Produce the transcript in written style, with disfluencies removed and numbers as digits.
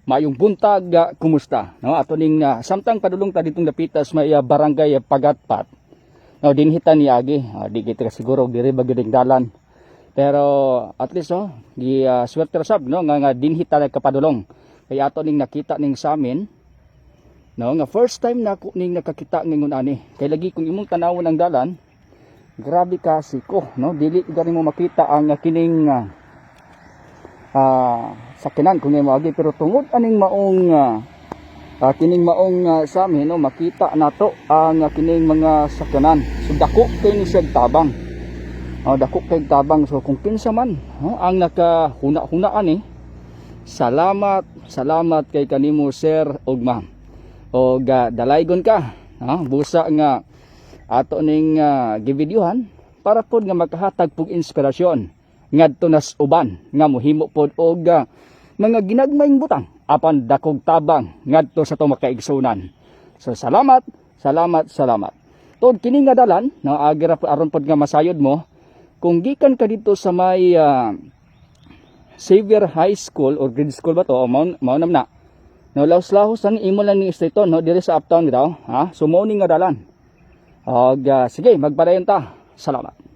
Maayong buntag, kumusta? No, ato ning samtang padulong ta ditong dapita sa may barangay Pagatpat. No, dinhi ta niagi, di kita siguro diri ba gyud dalan. Pero at least, oh, gi swerte ra sab, no, nga dinhi ta nagkapadulong. Kay ato ning nakita ning samin, no, nga first time na ako ning nakakita ngingon ani. Kay lagi kung imong tanawon ang dalan, grabe ka siko, no, dili gani mo makita ang kining sakinan kung imo agi, pero tungod aning maong kining maong sa amin, no, makita nato ang kining mga sakyanan. So dako kay ni siya tabang, oh, dako kay tabang. So kung kinsa man, no, ang nakahuna-huna ani, salamat, salamat kay kanimo, sir ug ma'am, og dalaygon ka, no? Busa nga ato ning givideohan para pod nga makahatag pug inspirasyon ngadto nas uban nga mohimo pod og mga ginagmayng butang apan dakog tabang ngadto sa atong makaigsunan. So salamat, salamat, salamat. Tod kini nga dalan, no, agi ra aron pod nga masayod mo kung gikan ka dito sa may Xavier High School or grade school ba to, o mao nam na. No, lahos-lahos ang imo lang ning straight, no, diri sa uptown bitaw, ha? So mao ni nga dalan. Og sige, magpadayon ta. Salamat.